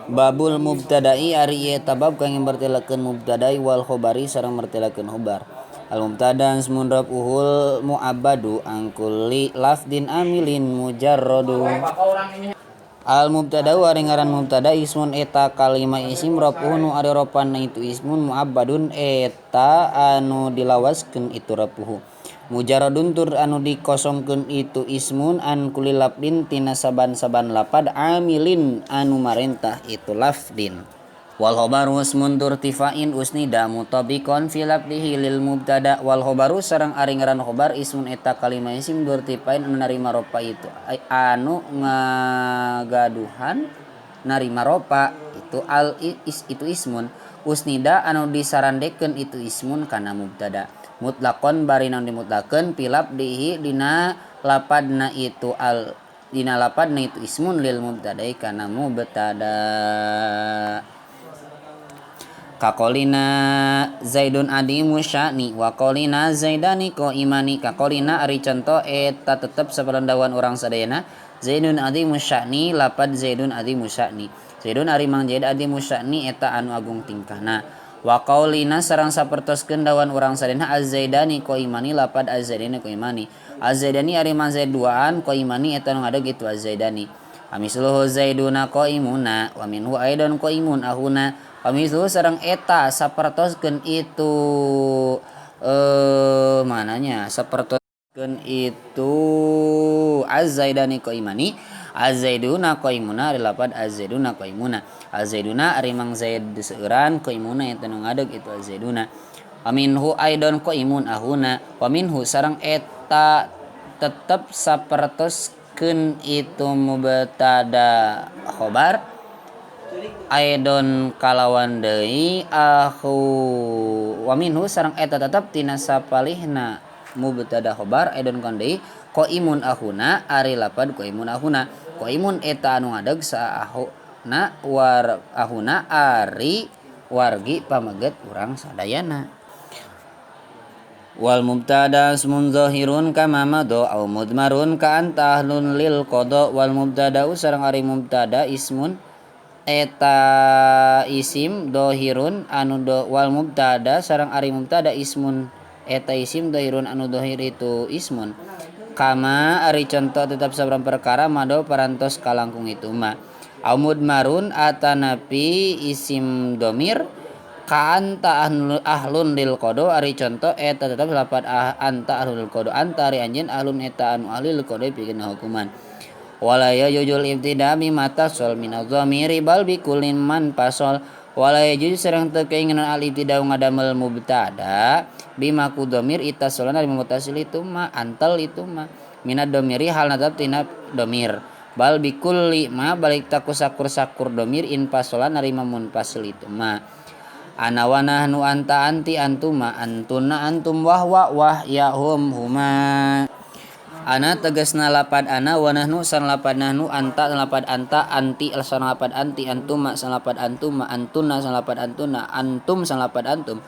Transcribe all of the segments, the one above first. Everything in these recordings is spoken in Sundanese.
Babul mubtada'i ari ieu eta bab kangge mertelakeun mubtada'i wal khobari sareng mertelakeun khobar. Al mubtada ismun raf'uhul mu'abbadu an kulli lafdin amilin mujarradu. Al mubtada'u ari ngaran mubtada ismun eta kalima isim raf'uhu nu ari rofanna itu ismun mu'abbadun eta anu dilawaskeun itu raf'uhu. Mujarradun tur anu dikosongkeun itu ismun an kulli lafdin tina saban-saban lapad amilin anu marentah itu lafdin. Wal khobaru ismun turtifa'in usnida mutabiqon fi lafdihi lil mubtada. Wal khobaru sareng ari ngaran khobar ismun eta kalima isim durtifain anu narima ropa itu anu ngagaduhan narima ropa itu al is itu ismun usnida anu disarandekeun itu ismun kana mubtada. Mutlaqon bari naon dimutlakeun fi lafdihi dina lapadna itu al dina lapadna itu ismun lil mubtada'i kana mubtada. Kaqolina Zaidun adimu sya'ni wa qalina Zaidani qaimani. Kaqolina ari conto eta tetep sapalendawan urang sadayana Zaidun adimu sya'ni lapad Zaidun adimu sya'ni. Zaidun ari Mang Zaid adimu sya'ni eta anu agung tingkahna. Wa qaulina sareng sapertoskeun dawan urang sadayana Az-Zaidani qaimani lapad Az-Zaidani qaimani. Az-Zaidani ari Mang Zaid duaan qaimani eta nu ngadeg itu Az-Zaidani. Amisluhu Zaiduna qaimuna wa minhu aidan qaimun ahuna. Amisluhu sareng eta sapertoskeun itu mananya sapertoskeun itu Az-Zaidani qaimani Az-Zaiduna qaimuna ari lapad Az-Zaiduna qaimuna. Az-Zaiduna ari Mang Zaid seueuran qaimuna eta nu ngadeg itu Az-Zaiduna. Wa minhu aidon qaimun ahuna wa minhu sareng eta tetep sapertoskeun itu mubtada khobar aidon kalawan deui ahu wa minhu sareng eta tetep tina sapalihna mubtada khobar aidon kawan deui qaimun ahuna ari lapad qaimun ahuna. Qaimun eta anu ngadeg sa ahuna war ahuna ari wargi pameget urang sadayana. Wal mubtada ismun zahirun kama madha au mudmarun ka anta ahlun lil qada. Wal mubtada sareng ari mubtada ismun eta isim dohirun anu do, wal mubtada sareng ari mubtada ismun eta isim dohirun anu dohir itu ismun kama ari contoh tetap sabrang perkara mado parantos kalangkung itu ma au mudmarun atanapi isim domir ka anta ahlun lil qada ari contoh eta tetap lapat anta ahlul qada anta ari anjeun ahlun eta anu ahli lil qada pikeun hukuman. Wala yajuzul ibtida bima tasol min adh-dhamiri bal bi kullin man pasol. Wala yajuz sareng teu keinginan al ibtida ngadamel mubtada bima ku dhamir itasolana ari mutasil itu ma antal itu ma minad dhamiri halna tetep tina dhamir bal bi kulli ma balik taku sakur-sakur dhamir in pasola narima munfasil itu ma ana wa nahnu anta anti antuma antuna antum wahwa wah ya hum huma. Ana tegasna lapad ana wa nahnu sareng lapad nahnu anta lapad anta anti sareng lapad anti antuma sareng lapad antuma antuna sareng lapad antuna antum sareng lapad antum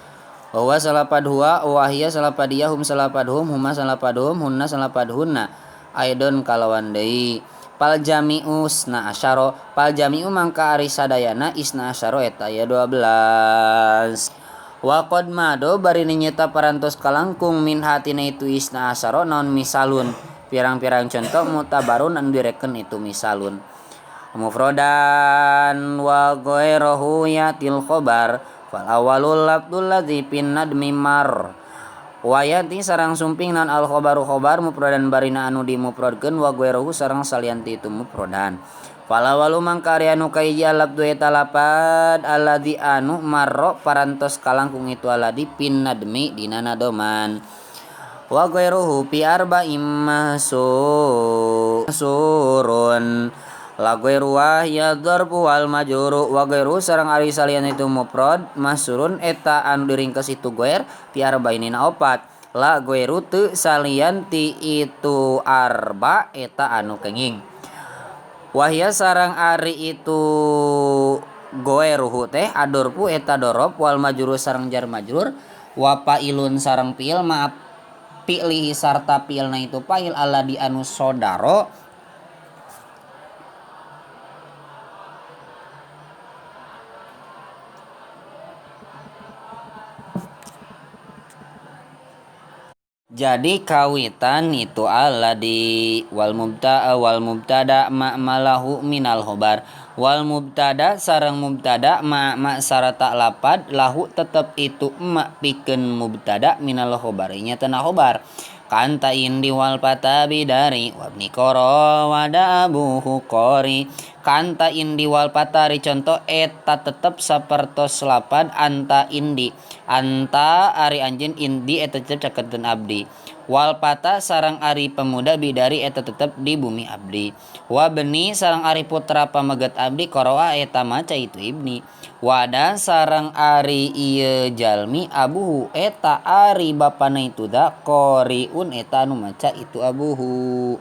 wa sareng lapad huwa wa hiya sareng lapad hiya hum sareng lapad hum huma sareng lapad hum hunna sareng lapad hunna aidon kalawan deui. Pal jami'u isna asyara pal jami'u mangka ari sadayana isna asyara eta aya 12. Wa qad mado bari nyeta parantos kalangkung min hatina itu isna asyara naon misalun pirang-pirang contoh mutabarun anu direken itu misalun mufradan wa ghairuhu yatil khobar fal awwalul lafdul ladzi fin nadmi mar wa yati sareng sumping naon al khobaru khobar mufradan barina anu dimufradkeun wa ghairuhu sareng salianti itu mufradan. Fal awwalu mangka ari anu kahiji lafdu eta lapad alladzi anu marra parantos kalangkung itu alladzi fin nadmi dina nadoman wa ghairuhu fi arba'im mahsurun la ghairu wa ya dzarfu wal majruru wa ghairu sareng ari salian itu mufrad mahsurun eta anu diringkes itu ghair fi arba'inina opat la ghairu teu salian ti itu arba eta anu kenging. Wahya sareng ari itu goeruhu teh adorfu eta dorof wal majrur sareng jar majrur wa fa'ilun sareng fi'il ma fi'lihi sarta fi'ilna itu fa'il alladzi anu sodaro. Jadi kawitan itu alladzi wal mubtada wal mubtada ma malahu minal khobar wal mubtada sareng mubtada ma ma sarata lapad lahu tetep itu ma pikeun mubtada minal khobari nya tina khobar kanta indi wal fata bidari wabni qara wada abuhu qori kanta indi wal fata ari conto eta tetep sapertos lapad anta indi Anta ari anjeun indi eta tetep caketeun abdi. Wal pata sareng ari pemuda bidari eta tetep di bumi abdi. Wa beni sareng ari putra pameget abdi qara'a eta maca itu ibni. Wada sareng ari ieu jalmi abuhu eta ari bapana itu da qari'un eta anu maca itu abuhu.